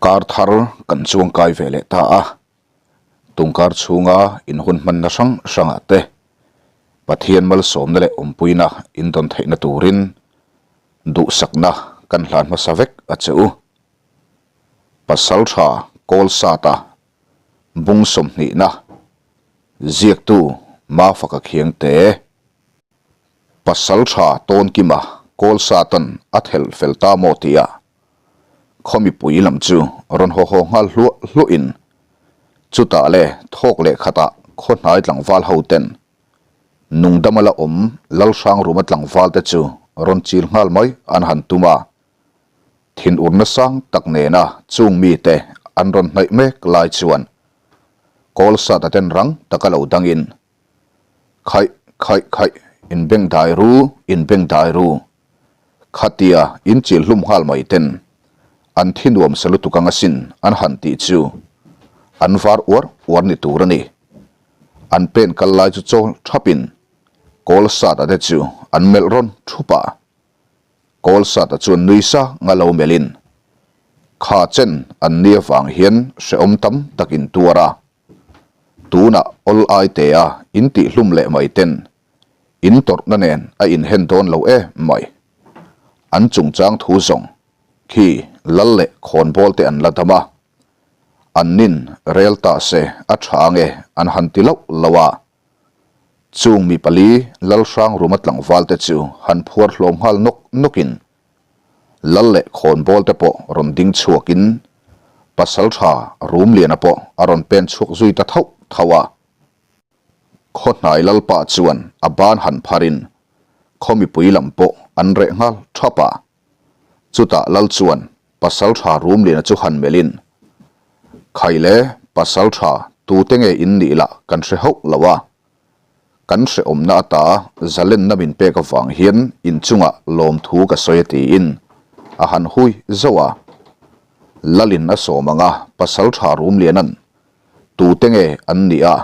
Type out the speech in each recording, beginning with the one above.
Kar thar kan chuangkai ve leh ta a, tungkar chhunga in hun hmanna hrang hrangah te Pathian malsawmna leh awmpuina in dawn theihna turin duhsakna kan hlan hmasa vek a che u. Pasal tha kawl sata bung sawmhnihna ziaktu Mafaka Khiangte. Pasal tha Tawnkima kawl satan a thelh fel ta maw tia khaw mipui lam chu rawn haw haw nghal hluah hluahin chutah le thawk leh khatah khaw hnai tlangval ho ten nungdama la awm Lalhrang ruma tlangval te chu rawn chil nghal mai an han tum a. Thinurna sang tak nena chung mite an rawn hnaih mek lai chuan Kawlsata ten rang taka lo dangin, Khaih, khaih, khaih, in beng dai ru, in beng dai ru. Khatia in chil hlum nghal mai ten an thi nuam sa lutuk ang asin an han tih chu an var uar uar ni tur a ni. An pen kal lai chu chawl thapin Kawlsata te chu an melh rawn thup a. Kawlsata chuan nui sa nga lo melhin, Kha chen an ni avang hian hrehawm tam tak in tuar a. Tunah awl ai te a in tih hlum leh mai ten in tawrhna nen a inhen dawn lo e mai. An chungchang thu zawng khi lal leh khawnbawl te an la dam a. An nin rel ta se a tha ange an han ti loh loh a. Chung mi pali Lalhrang ruma tlangval te chu han phuar hlawm nghal nawk nawkin Lal leh khawnbawl te pawh rawn ding chhuakin Pasaltha Rumliana pawh a rawn pen chhuak zui ta thauh thauh a. Khawhnai Lalpa chuan a ban han pharin khaw mipui lam pawh an reh nghal thap a. Chutah Lal chuan Pasaltha Rumliana chu han melhin, Khai le, Pasaltha, tute nge in nih lah kan hre hauh lo a. Kan hrehawmna ata zalenna min pek avang hian inchungah lawmthu ka sawi a tiin a han hui zauh a. Lalin a sawm ang a, Pasaltha Rumliana'n tute nge an nih a,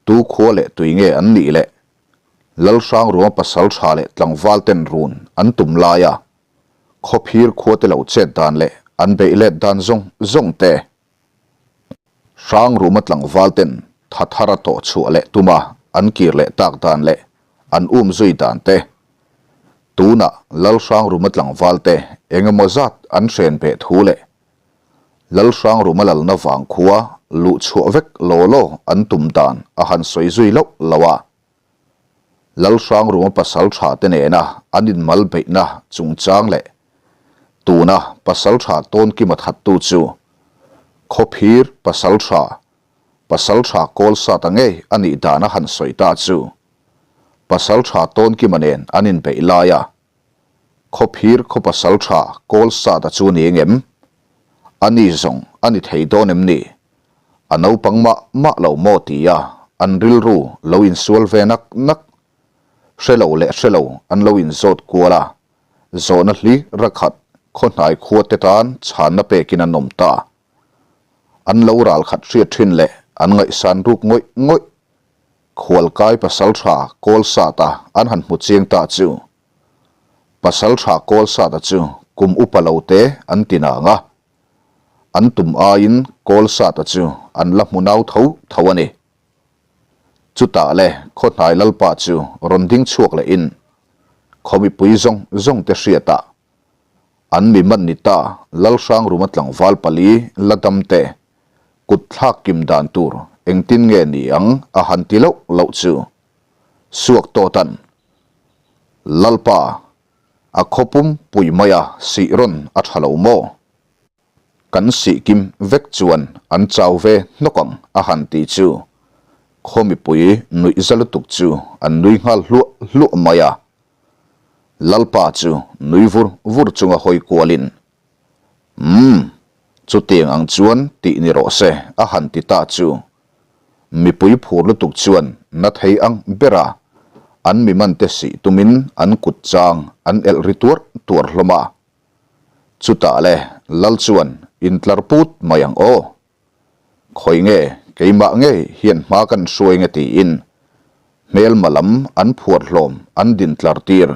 tu khua leh tui nge an nih le? Lalhrangruama pasaltha leh tlangval ten run an tum lai a, Khawphir khua te lo chet dan leh an beih let dan zawng zawng te. Hrangruma tlangval ten tha thar a tawh chhuah leh tum a an kir leh tak dan leh an um zui dan te. Tunah Lalhrangruma tlangval te eng emaw zat an hren beh thu leh Lalhrangruma lalna vang khua luh chhuah vek law law an tum dan a han sawi zui loh loh a. Lalhrangruma pasal tha te nena an inmal beihna chungchang leh tuna pasal tha tawnkima thattu chu Khawphir pasal tha, pasal tha Kawlsata ngei a nih dan a han sawi ta chu pasal tha tawnkima nen an inbeih laia Khawphir khaw pasal tha Kawlsata chu ni engem? A ni zawng a ni thei dawn em ni? A naupang mah mah lo maw tia an rilru lo insual ve nak nak. Hre lo leh hre lo an lo inzawt kual a, zawhna hli rakhat khawhnai khua te tan chhanna pekin an awm ta. An lo ralkhat hriat thin leh an ngaihsan ruk ngawih ngawih. Khualkai pasaltha Kawlsata an han hmu chiang ta chu. Pasaltha Kawlsata chu kum upa lo te an ti nang a. An tum aiin Kawlsata chu an la hmu nau tho tho a ni. Chutah le Khawhnai Lalpa chu rawn ding chhuak lehin khaw mipui zawng zawng te hriatah an mi man ni ta Lalhrangruma tlangval pali la dam te kut thlak kim dan tur engtin nge ni ang a han ti loh loh chu suak tawt an Lalpa A khawpum pui maia sih rawn a tha lo maw? Kan sih kim vek chuan an chau ve hnawk ang a han ti chu khaw mipui nuih za lutuk chu an nui nghal hluah hluah mai a. Lalpa chu nui vur vur chunga hawi kualin, Umm, chutiang ang chuan tih ni rawh se a han ti ta chu Mipui phur lutuk chuan na thei ang bera an mi man te sih tumin an kut chang an elh ri tuar tuar hlawm a. Chutah le Lal chuan intlar put mai ang aw. Khawi nge keimah ngei hian hma kan hruai nge tiin hmelma lam an phuar hlawm an din tlar tir.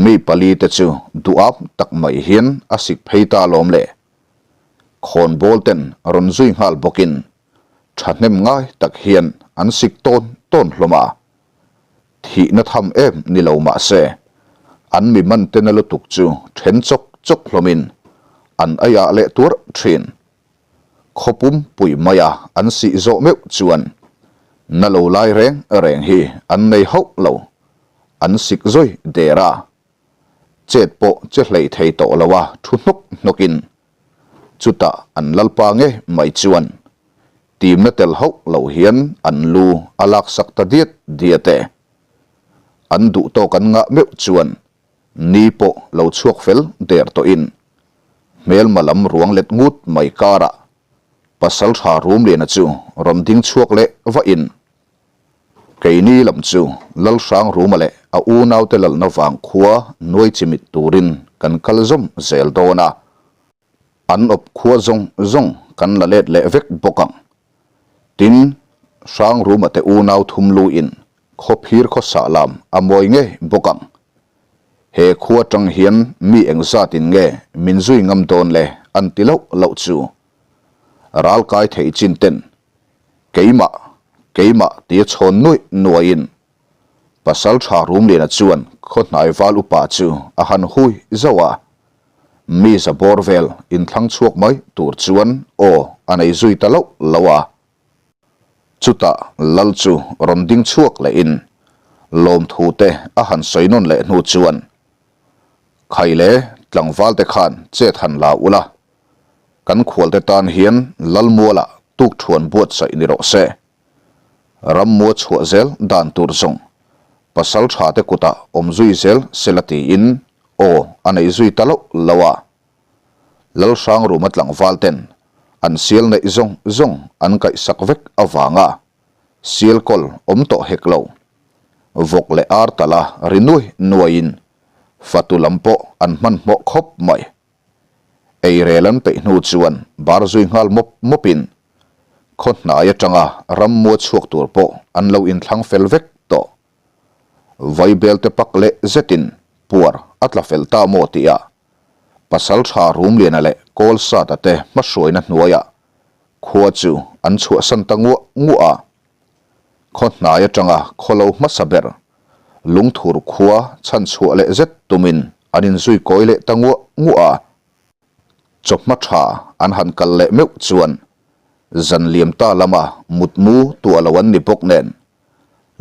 Mi pali te chu duhap tak mai hian a sik phei ta alawm le. Khawnbawl ten rawn zui nghal bawkin thahnem ngai tak hian an sik tawn tawn hlawm a. Thihna tham em ni lo mah se, an mi man te na lutuk chu then chawk chawk hlawmin an aiah leh tuarh thin. Khaw pumpui maia an sih zawh meuh chuan na lo lai reng reng hi an nei hauh lo, an sik zawi der a. Chet pawh che hlei thei tawh lo a thu hnawk hnawkin chutah an lalpa nge mai chuan timna tel hauh lo hian an lu a laksak ta diat diat e. An duh tawk an ngah meuh chuan ni pawh lo chhuak fel der tawhin hmelma lam ruang let ngut mai karah Pasaltha Rumliana chu rawn ding chhuak leh vahin Keini lam chu Lalhrang Ruma leh a unaute lalna vang khua nuai chimit turin kan kal zawm zel dawn a, an awp khua zawng zawng kan la let leh vek bawk ang. Tin, Hrang Ruma te unau thum luin khawphir khawsah lam a mawi ngei bawk ang. He khua tang hian mi engzatin nge min zui ngam dawn le an ti loh loh chu. Ral kai thei chin ten Keimah, keimah tia chhawn nuaih nuaihin Pasal tha Rumliana chuan khawhnai val upa chu a han hui zauh a, mi za bawr vel inthlang chhuak mai tur chuan aw a nei zui ta loh loh a. Chutah Lal chu rawn ding chhuak lehin lawmthu te a han sawi nawn leh hnu chuan Khaile tlangval te khan chet han la ula, Kan khualte tan hian Lalmualah tukthuan buatsaih ni rawh se. Rammua chhuah zel dan tur zawng pasal tha te kutah awm zui zel se la tiin aw a nei zui ta loh lo a. Lalhrangruma tlangval ten an sial neih zawng zawng an kaihsak vek avanga sial kawl awm tawh hek lo. Vawk leh ar tala ri nuai nuaiin fatu lam pawh an hmanhmawh khawp mai. Eirel an peih hnu chuan bar zui nghal mawp mawpin khaw hnai atanga rammua chhuak tur pawh an lo inthlang fel vek tawh. Vaibel te pak leh zetin puar a tla fel ta maw tihah Pasaltha Rumliana leh Kawlsata te hmahruaina hnuaiah khua chu an chhuahsan ta nguah nguah a. Khaw hnai atanga khaw lo hmasa ber lungthur khua chhan chhuah leh zet tumin an inzui kawi leh ta nguah nguah a. Chawhma tha an han kal leh meuh chuan zan liam ta lama mutmu tuah lo an ni bawk nen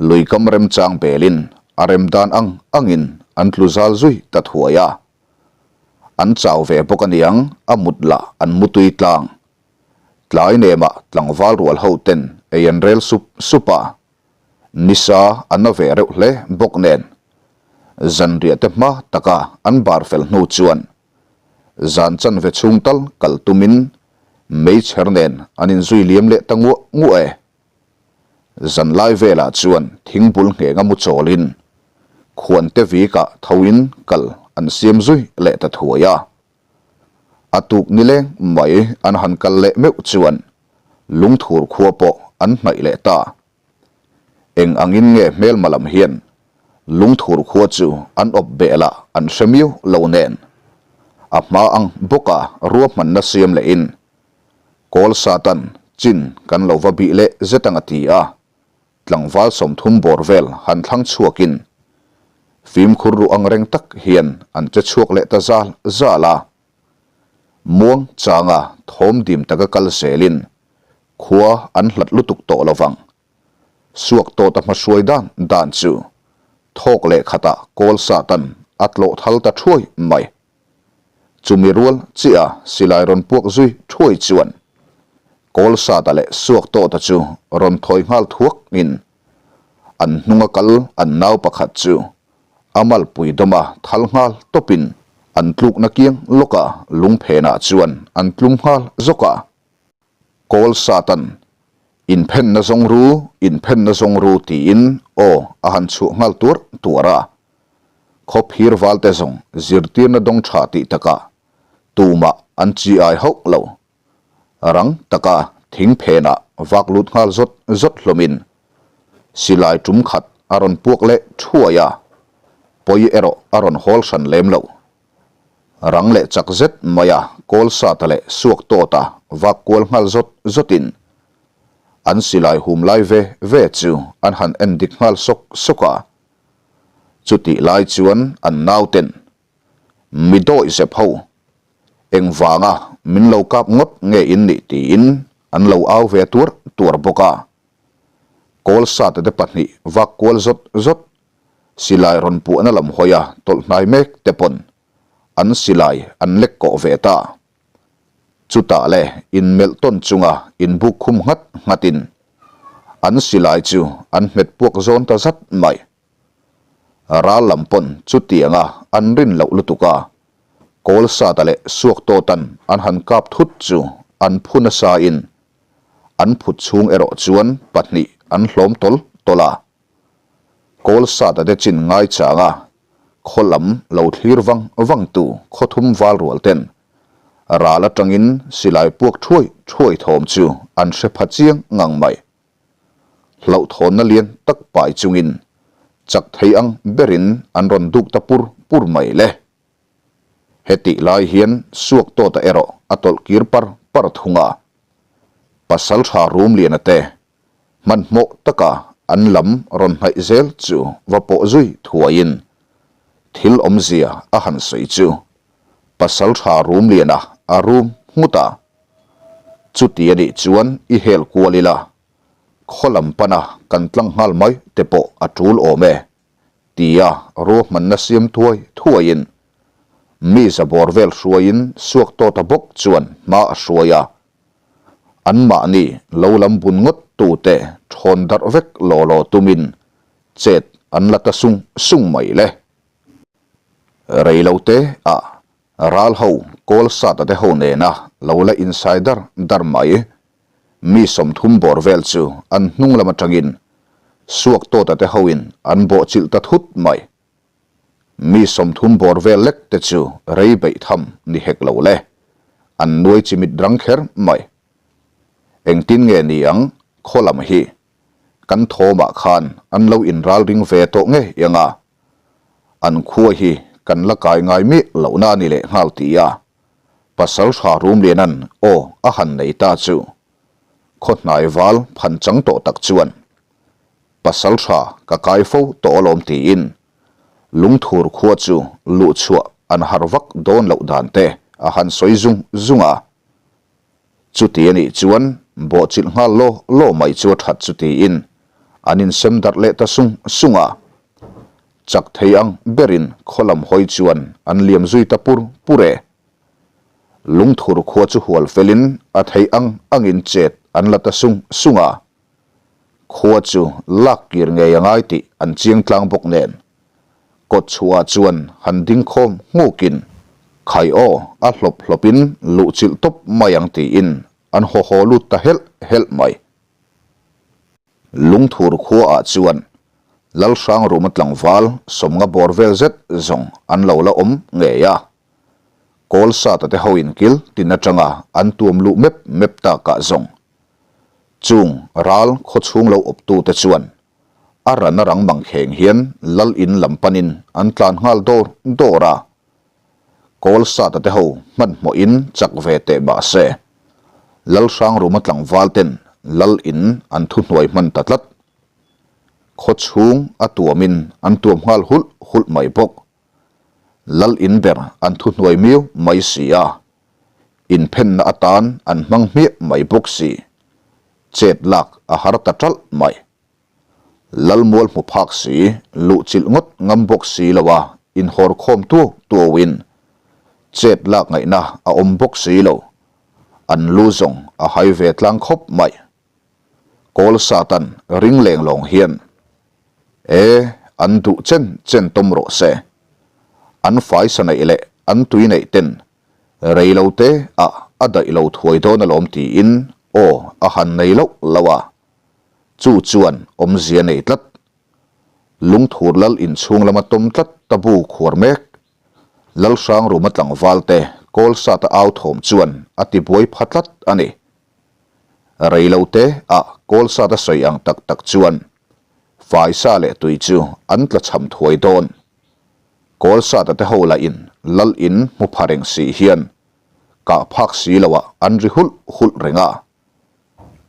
luikam remchang belin a rem dan ang angin an tlu zal zui ta thuai a. An chau ve bawk aniang a mut lah an mutui tlang. Tlai nemah tlangval rual ho ten ei an rel sup sup a, nisa a na ve reuh hle bawk nen zanriah te hma taka an bar fel hnu chuan zan chanve chhung tal kal tumin meichher nen an inzui liam leh ta nguah nguah e. Zanlai velah chuan thingbul nghenga mu chawlin khuante vikah thoin kal an siam zui leh ta thuai a. A tuk nileng mai an han kal leh meuh chuan lungthur khua pawh an hnaih leh ta. Eng angin nge hmelma lam hian lungthur khua chu an awp beh lah an hre miau lo nen. A hma ang bawka ruahmanna siam lehin Kawl Satan chin kan lo va bih leh zet ang a ti a. Tlangval 30 bawr vel han thlang chhuakin fimkhur ruh ang reng tak hian an che chhuak leh ta zal zal a. Muang changa thawm dim taka kal zelin khua an hlat lutuk tawh lo vang. Suak tawta hmahruai dan dan chu thawk leh khatah kawl satan a tlawh thal ta thuai mai. Chumi rual chiah a silai rawn puak zui thuai chuan Kawlsata leh Suaktawta chu rawn thawi nghal thuak in an hnunga kal an nau pakhat chu a malpui dawma thal nghal tawpin an tlukna kiang lawka lungphenah chuan an tlum nghal zawk a. Kawlsatan inphenna zawng ru, inphenna zawng ru tiin aw a han chhuah nghal tuarh tuarh a. Khawphir valte zawng zirtirna dawng tha tih takah tumah an chi ai hauh lo. Rang taka thing phenah vak lut nghal zawt zawt hlawmin silai tum khat a rawn puak leh thuai a, pawi erawh a rawn hawl hran lem lo. Rang leh chak zet maia Kawlsata leh Suaktawta vak kual nghal zawt zawtin an silai hum lai ve ve chu an han en dik nghal sawk sawk a. Chutih lai chuan an nauten mi dawih zep ho engvanga min lo kap ngawt nge in nih tiin an lo au ve tuar tuar bawk a. Kawlsata te pahnih vak kual zawt zawt Silai rawn puahna lam hawia tawlh hnai mek te pawn an silai an lek kawh ve ta. Chutah le inmelh tawn chunga inbuk khum nghat nghatin an silai chu an hmet puak zawn ta zat mai. Ral lam pawn chutianga an rin loh lutuk a, Kawlsata leh Suaktawtan an han kap thut chu an phu nasa in an phut chhung erawh chuan pahnih an hlawm tawl tawl a. Kawlsata te chin ngai changa khaw lam lo thlir vang vang tu khaw thum val rual ten ral atangin silai puak thuai thuai thawm chu an hre pha chiang ngang mai. Hlauhthawnna lian tak pai chungin chak thei ang berin an rawn duk ta pur pur mai le. Hetih lai hian suak tawta erawh a tawlh kir par par thung a. Pasaltha Rumliana te Hmanhmawh taka an lam rawn hnaih zel chu va pawh zui thuaiin thil awmzia a han sawi chu Pasaltha Rumliana a rum nghut a. Chuti a nih chuan i hel kual ila, khaw lam pana kan tlang nghal mai te pawh a tul awm e, tia ruahmanna siam thuai thuaiin mi zabawr vel hruaiin Suaktawta bawk chuan hma a hruai a. Anmahni lo lam bun ngawt tute thawn darh vek law law tumin chet an la ta sung sung mai le. Rei lo te ah ral ho kawl sat a te ho nena lo la insai dar dar mai. Mi 30 bawr vel chu an hnung lam atangin suak tawt a te hoin an bawhchilh ta thut mai. Mi 30 bawr vel lek te chu rei beih tham ni hek lo le, an nuai chimit rang kher mai. Engtin nge ni ang khaw lam hi? Kan thawmah khan an lo inral ring ve tawh ngei ang a, an khua hi kan la kai ngai miah lohna a ni leh nghal ti a, Pasal Hra Rumliana'n aw a han nei ta chu khaw hnai val phan chang tawh tak chuan Pasal tha ka kai fo tawh alawm tiin lungthur khua chu luhchhuah an har vak dawn loh dan te a han sawi zung zung a. Chuti a nih chuan bawhchilh nghal law law mai chu a that chu tiin an insem darh leh ta sung sung a. Chak thei ang berin khaw lam hawi chuan an liam zui ta pur pur e. Lungthur khua chu hual felin a thei ang angin chet an la ta sung sung a. Khua chu lak kir ngei a ngai tih an chiang tlang bawk nen. Kawt chhuah chuan han ding khawm nghukin khai aw a hlawp hlawpin luh chilh tawp mai ang tiin an haw haw lut ta helh helh mai. Lungthur khuaah chuan Lalhrangruma tlangval 50 bawr vel zet zawng an lo la awm ngei a. Kawlsata te hoin kil tin atanga an tuam luh mep mep takah zawng Chung ral khawchhung lo awptute chuan a ran a rang mangkheng hian lal in lam panin an tlan nghal dawr dawr a. Kawlsata te ho hmanhmawhin chak ve teh mah se, Lalhrangruma tlangval ten lal in an thuhnuai hman ta tlat. Khawchhung a tuamin an tuam nghal hulh hulh mai bawk. Lal in ber an thuhnuai miau mai si a. Inphenna atan an hmang hmiah mai bawk si. Chet lak a har ta ṭalh mai. Lalmual hmu phak si, luhchilh ngawt ngam bawk si lo a inhawr khawm tuau tuauin chet lak ngaihna a awm bawk si lo. An lu zawng a hai ve tlang khawp mai. Kawl Satan ring leng lawng hian, E, an duh chen chen tawm rawh se. An faisa neih leh an tui neih ten Rei lo te ah a daih lo thuai dawn alawm tiin aw a han nei loh loh a, chu chuan awmzia nei tlat. Lungthur lal inchhung lama tawm tlat ta bu khuar mek. Lalhrangruma tlangval te Kawlsata au thawm chuan a ti buai pha tlat a ni. Rei lo te ah Kawlsata sawi ang tak tak chuan faisa leh tui chu an tla cham thuai dawn. Kawlsata te ho lah in lal in hmu pha reng si hian kah phak si lo ah an ri hulh hulh reng a.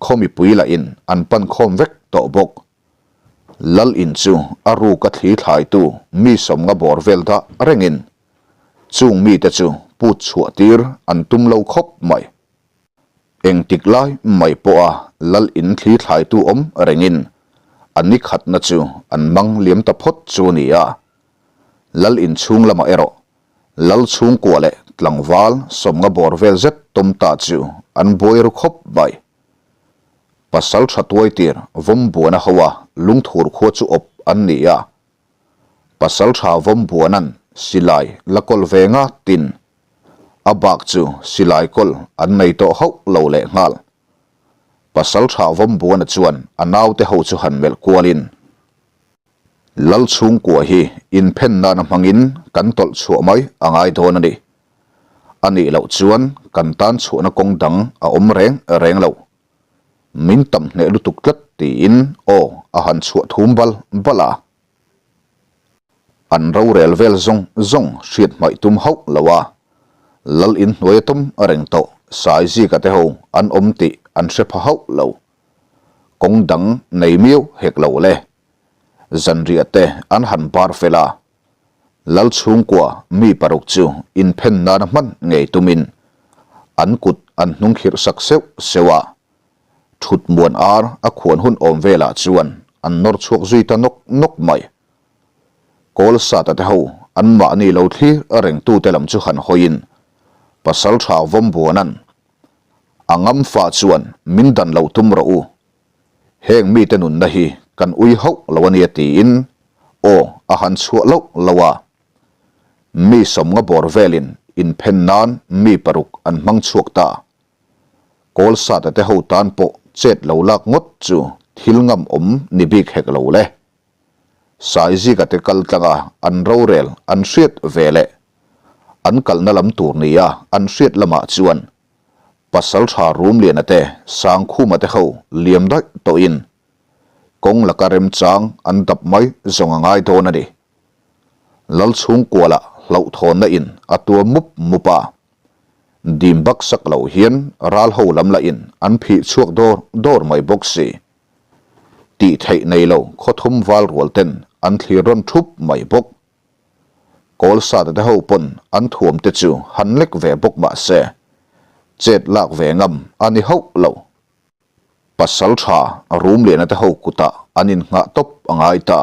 Khaw mipui lah in an pan khawm vek tawh bawk. Lal in chu a ruk a thli thlaitu mi sawmnga bawr vel dah reng in chung mite chu put chhuah tir an tum lo khawp mai. Engtik lai mai pawha lal in thli thlaitu awm rengin a ni khatna chu an mang liam ta phawt chu a ni a. Lal in chhung lamah erawh lal chhungkua leh tlangval sawmnga bawr vel zet tawm ta chu an buai ru khawp mai. Pasal tha tuai tir vawmbuana hoa lungthur khua chu awp an ni a. Pasal tha vawmbuanan silai la kawl ve nga tin A bak chu silai kawl an nei tawh hauh lo leh nghal. Pasal tha Vawmbuana chuan a naute ho chu han melh kualin, Lal chhungkua hi inphen nana hmangin kan tawlh chhuah mai a ngai dawn a ni. A nih loh chuan kan tan chhuahna kawng dang a awm reng reng lo. Min tam hneh lutuk tlat tiin aw a han chhuah thum bal bal a. An rorel vel zawng zawng hriat hmaih tum hauh lo a, Lal in hnuai a tum reng tawh Saizika te ho an awm tih an hre pha hauh lo. Kawng dang nei miau hek lo le. Zanriah te an han bar fel a, Lal chhungkua mi paruk chu inphen nana hman ngei tumin an kut an hnung khirh sak seuh seuh a. Thut muan ar a khuan hun awm velah chuan an nawr chhuak zui ta nawk nawk mai. Kawl sata te ho an mahni lo thlir rengtute lam chu han hawiin pasal tha Vawmbuanan a ngam fa chuan min dan lo tum rawh u. Heng mite nunna hi kan ui hauh lo ania tiin aw a han chhuah loh loh a. Mi sawmnga bawr velin inphen nan mi paruk an hmang chhuak ta. Kawlsata te ho tan pawh chet lo lak ngawt chu thil ngam awm ni bik hek lo le. Saizika te kal tlanga an rorel an hriat ve leh an kalna lam tur nia an hriat lamah chuan Pasaltha Rumliana te Sangkhuma te ho liam daih tawhin kawng laka remchang an dap mai zawng a ngai dawn a ni. Lalchhungkuala hlauhthawnna in a tuam mup mup a. Dim bak sak lo hian ral ho lam lah in an phih chhuak dawr dawr mai bawk si. Tih theih nei lo khawthum val rual ten an thlir rawn thup mai bawk. Kawl sate te ho pawn an thuam te chu han lek ve bawk mah se, chet lak ve ngam a ni hauh lo. Pasal tha Rumliana te ho kutah an innghah tawp a ngai ta.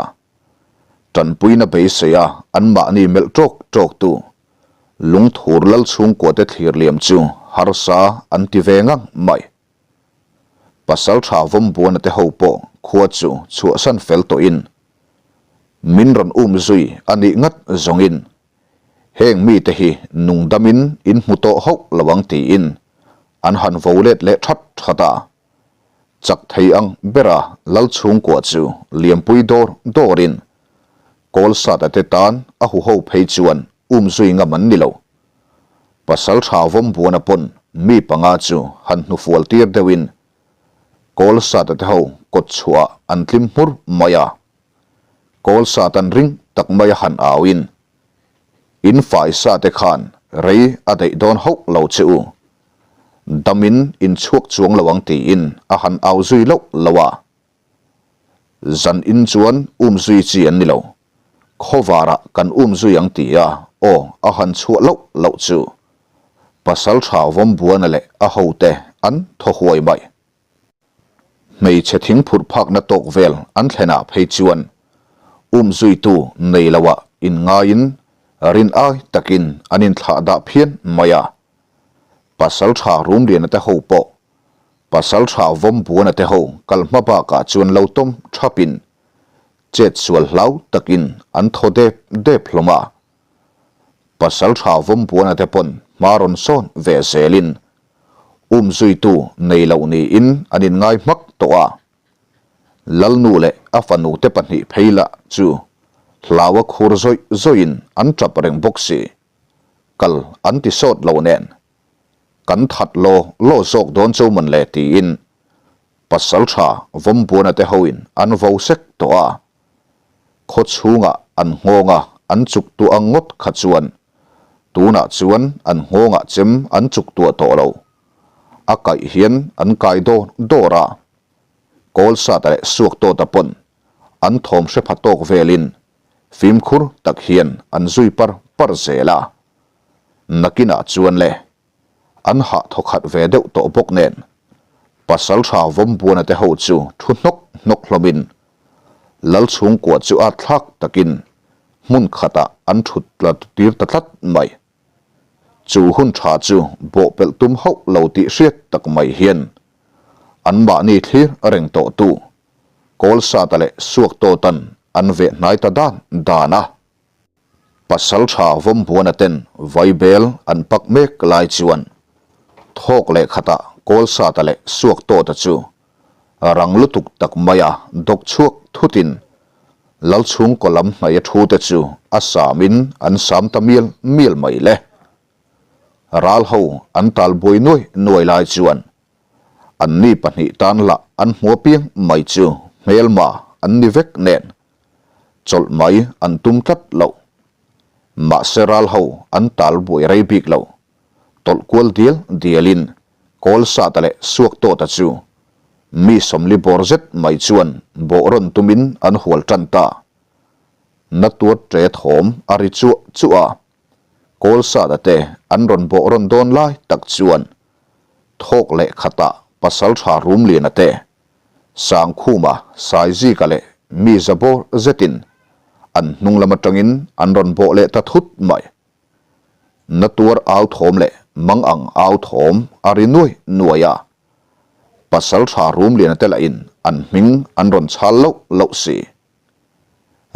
Tanpuina beisei a anmahni melh tawk tawk tu Lungthur lal chhungkua te thlir liam chu harsa an ti ve ngang mai. Pasal tha Vawmbuana te ho pawh khua chu chhuahsan fel tawhin min rawn um zui a nih ngat zawngin heng mite hi nungdamin in hmu tawh hauh lo ang tiin an han vo let leh that that a. Chak thei ang bera lal chhungkua chu liampui dawr dawrin Kawlsata te tan a huho phei chuan um zui ngam an ni lo. Pasal tha Vawmbuana pawn mi panga chu han hnufual tir deuhin Kawlsata te ho kawt chhuah an tlim hmur mai a. Kawlsatan ring tak maia han auin In faisa te khan rei a daih dawn hauh lo che u. Damin in chhuak chuang lo ang tiin a han au zui loh loh a. Zan in chuan um zui chi an ni lo. Khawvarah kan um zui ang tia aw a han chhuah loh loh chu. Pasal tha Vawmbuana leh a hote an thaw huai mai. Hmeichhe thing phurh phakna tawk vel an thlenah phei chuan um zuitu nei loah inngaiin rin ai takin an inthlah dah phian mai a. Pasal tha Rumliana te ho pawh Pasal tha Vawmbuana te ho kal hma bakah chuan lo tawm thapin chet sual hlau takin an thaw dep dep hlawm a. Pasal tha Vawmbuana te pawn hma rawn sawn ve zelin Um zuitu nei loh niin an inngai hmak tawh a. Lalnu leh a fanu te pahnih phei lah chu hlau a khur zawih zawihin an tap reng bawk si. Kal an ti sawt lo nen. Kan that law law zawk dawn cho man le tiin pasal tha Vawmbuana te hoin an vo sek tawh a. Khaw chhungah an nghawng a. an chuk tuah ang ngawt kha chuan tunah chuan an nghawngah chem an chuk tuah tawh lo. A kaih hian an kai dawr dawr a, Kawlsata leh Suaktawta pawn an thawm hre pha tawk velin fimkhur tak hian an zui par par zel a. Nakinah chuan le an hah thawkhat ve deuh tawh bawk nen Pasaltha Vawmbuana te ho chu thu hnawk hnawk hlawmin Lalchhungkua chu a thlak takin hmun khatah an thut tla tir ta tlat mai. Chu hun tha chu bawhpelh tum hauh lo tih hriat tak mai hian anmahni thlir reng tawhtu Kawlsata leh Suaktawtan an veh hnai ta dan dan a. Pasaltha Vawmbuana ten vaibel an pak mek lai chuan thawk leh khatah Kawlsata leh Suaktawta chu rang lutuk tak maia dawk chhuak thutin Lalchhungkaw lam hnaia thu te chu a samin an sam ta mial mial mai le. Ral ho an tal buai nuai nuai lai chuan anni pahnih tan lah an hmu apiang mai chu hmelma an ni vek nen chawlh mai an tum tlat lo. Mahse ral ho an tal buai rei bik lo. Tawlh kual dial dialin Kawlsata leh Suaktawta chu mi sawmli bawr zet mai chuan bawh rawn tumin an hual tan ta. Na tuar ṭe thawm a ri chuah chuah a, Kawlsata te an rawn bawh rawn dawn lai tak chuan thawk leh khatah Pasalṭha Rumliana te Sangkhuma, Saizika leh mi za bawr zetin an hnung lam atangin an rawn bawh leh ta thut mai. Na tuar au thawm leh mang ang au thawm a ri nuai nuai a. Pasaltha Rumliana te lahin an hming an rawn chhal loh loh si.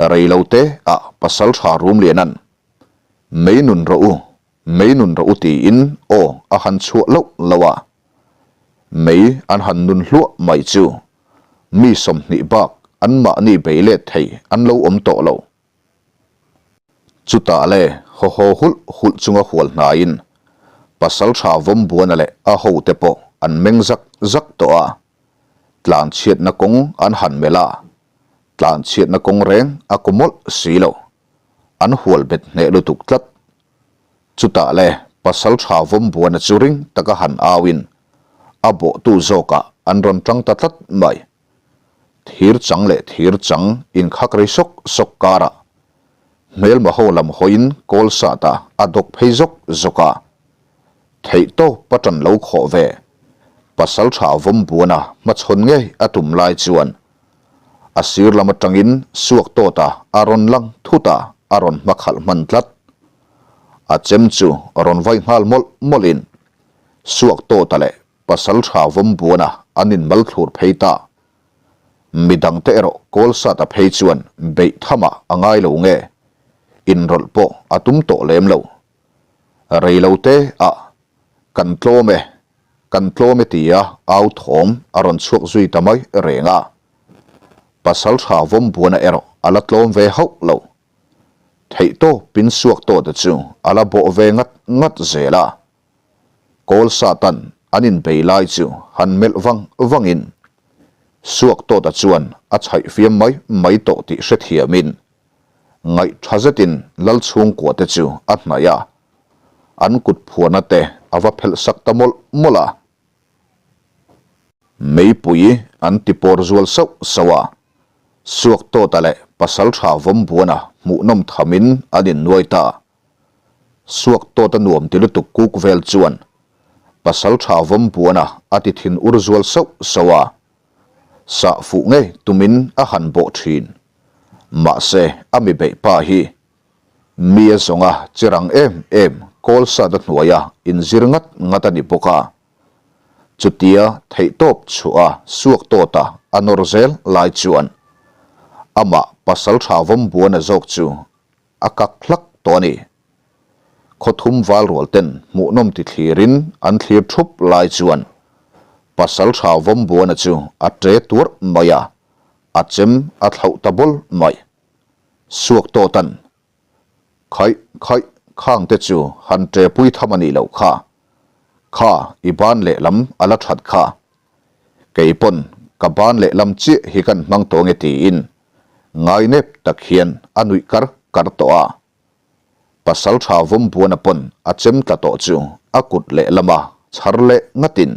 Rei lo te ah Pasaltha Rumliana'n, Mei nun rawh u, Mei nun rawh u tiin aw a han chhuah loh loh a. Mei an han nun hluah mai chu mi 20 bak anmahni bei let thei an lo awm tawh lo. Chutah le haw haw hulh hulh chunga hual hnaiin Pasaltha Vawmbuana leh a hote pawh an meng zak zak tawh a. Tlanchhiatna kawng an han melh a, tlanchhiatna kawng reng a kaw mawlh si lo. An hual bet hneh lutuk tlat. Chutah le pasal tha Vawmbuana chu ring taka han auin a bawhtu zawkah an rawn tang ta tlat mai. Thir chang leh thir chang inkhak rei sawk sawk karah hmelma ho lam hawiin kawl sata a dawk phei zawk zawk a. Theihtawp a tan lo khawh ve. Pasal tha Vawmbuana hmachhawn ngei a tum lai chuan A sir lam atangin suak tawta a rawn lang thut a, a rawn hma khalh hman tlat. A chem chu a rawn vai nghal mawlh mawlhin suak tawta leh pasal tha Vawmbuana an inmal thlur phei ta. Midangte erawh kawl sata phei chuan beih thamah a ngai lo nge, inrawlh pawh a tum tawh lem lo. Rei lo te ah Kan tlawm e, kan tlawm e tia au thawm a rawn chhuak zui ta mai reng a. Pasal tha Vawmbuana erawh a la tlawm ve hauh lo. Theihtawpin suak tawhte chu a la bawh ve ngat ngat zel a. Kawl Satan an inbei lai chu han melh vang vangin suak tawta chuan a chhaih fiam mai mai tawh tih hrethiamin ngaih tha zetin Lal chhungkua te chu a hnaih a. An kut phuarna te a va phelh sak ta mawlh mawlh a. Meipui an ti pawr zual sauh sauh a, Suaktawta leh Pasaltha Vawmbuana hmuhnawm thamin an innuai ta. Suaktawta nuam ti lutuk kuk vel chuan Pasaltha Vawmbuana a ti thin ur zual sauh sauh a, sah fuh ngei tumin a han bawh thin. Mahse a mi beih pa hi Mi a zawnga che rang em em kawl sat a hnuaia inzir ngat ngat a ni bawk a. Chutia theihtawp chhuah a suak tawt a a nawr zel lai chuan amah pasal tha Vawmbuana zawk chu a kak hlak tawh a ni. Khawthum val rual ten hmuhnawm ti thlirin an thlir thup lai chuan pasal tha Vawmbuana chu a ṭe tuarh mai a, a chem a thlauh ta bawl mai. Suak tawtan, Khaih, khaih, khang te chu han ṭepui tham a nih loh kha. Kha, i ban lehlam a la ṭhat kha. Kei pawn ka ban lehlam chiah hi kan hmang tawh nge tiin ngainep tak hian a nuih kar kar tawh a. Pasalṭha Vawmbuana pawn a chem tla tawh chu a kut lehlama chhar leh ngatin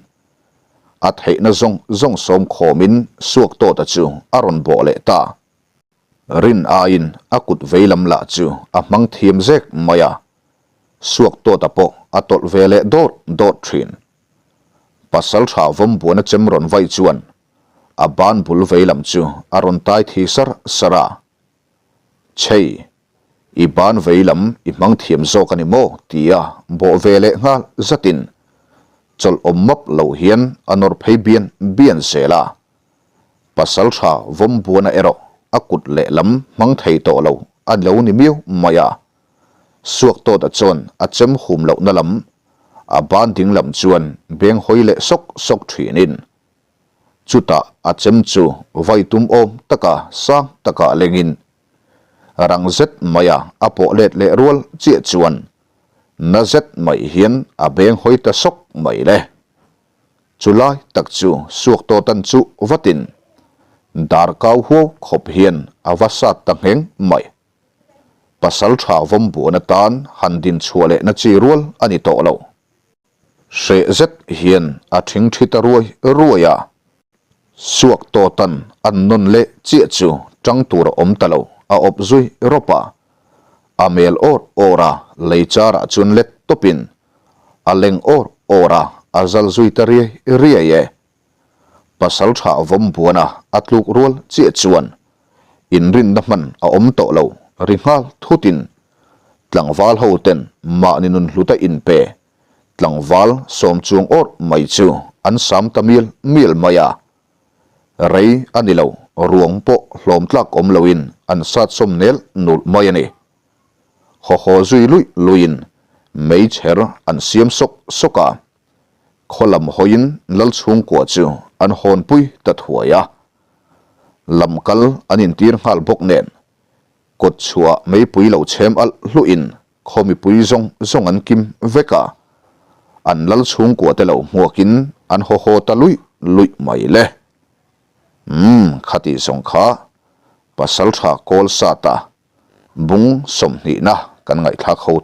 a theihna zawng zawng sawm khawmin Suaktawta chu a rawn bawh leh ta. Rin aiin a kut veilam lah chu a hmang thiam zek mai a, Suaktawta pawh a tawlh ve leh dawt dawt thin. Pasalṭha Vawmbuana chem rawn vai chuan a ban bul veilam chu a rawn tai thi sar sar a, Chhei, i ban veilam i hmang thiam zawk a ni maw? tia bawh ve leh nghal zatin chawlh awm map lo hian a nawr phei bian bian zel a. Pasalṭha Vawmbuana erawh a kut lehlam hmang thei tawh lo a lo ni miau mai a. Suaktawta chuan a chem hum lohna lam, a ban ding lam chuan beng hawi leh sawk sawk ṭhinin Chutah a chem chu vai tum awm taka sang takah lengin rang zet maia a pawh let leh rual chiah chuan na zet mai hian a beng hawi ta sawk mai le. Chu lai tak chu suak tawtan chu vatin dar kau huau khawp hian a va sat ta ngheng mai. Pasal tha vawm buan atan han din chhuah lehna chi rual a ni tawh lo. Hreh zet hian a thing thi ta ruai ruai a, suak tawtan an nawn leh chiah chu tang tur a awm ta lo, a awp zui rawp a, a mel awr awr a, lei charah chuan let tawpin a leng awr awr a, a zal zui ta riai riai e. Pasal tha vawm buana a tluk rual chiah chuan inrinna hman a awm tawh lo ri nghal thutin tlangval ho ten mahni nun hluta inpe tlangval sawm chuang awrh mai chu an sam ta mial mial mai a. Rei a ni lo, ruang pawh hlawm tlak awm loin an sat sawm nel nulh mai a ni. Haw haw zui luih luihin meichher an siam sawk sawk a. Khaw lam hawiin lal chhungkua chu an hawnpui ta thuai a. Lam kal an intir nghal bawk nen kawt chhuah meipui lo chhem alh hluhin khaw mipui zawng zawng an kim vek a, an lal chhungkua te lo hmuakin an haw haw ta luih luih mai le. Umm khatih zawng kha Pasaltha kawl sata bung sawmhnihna kan ngaihthlak ho thei.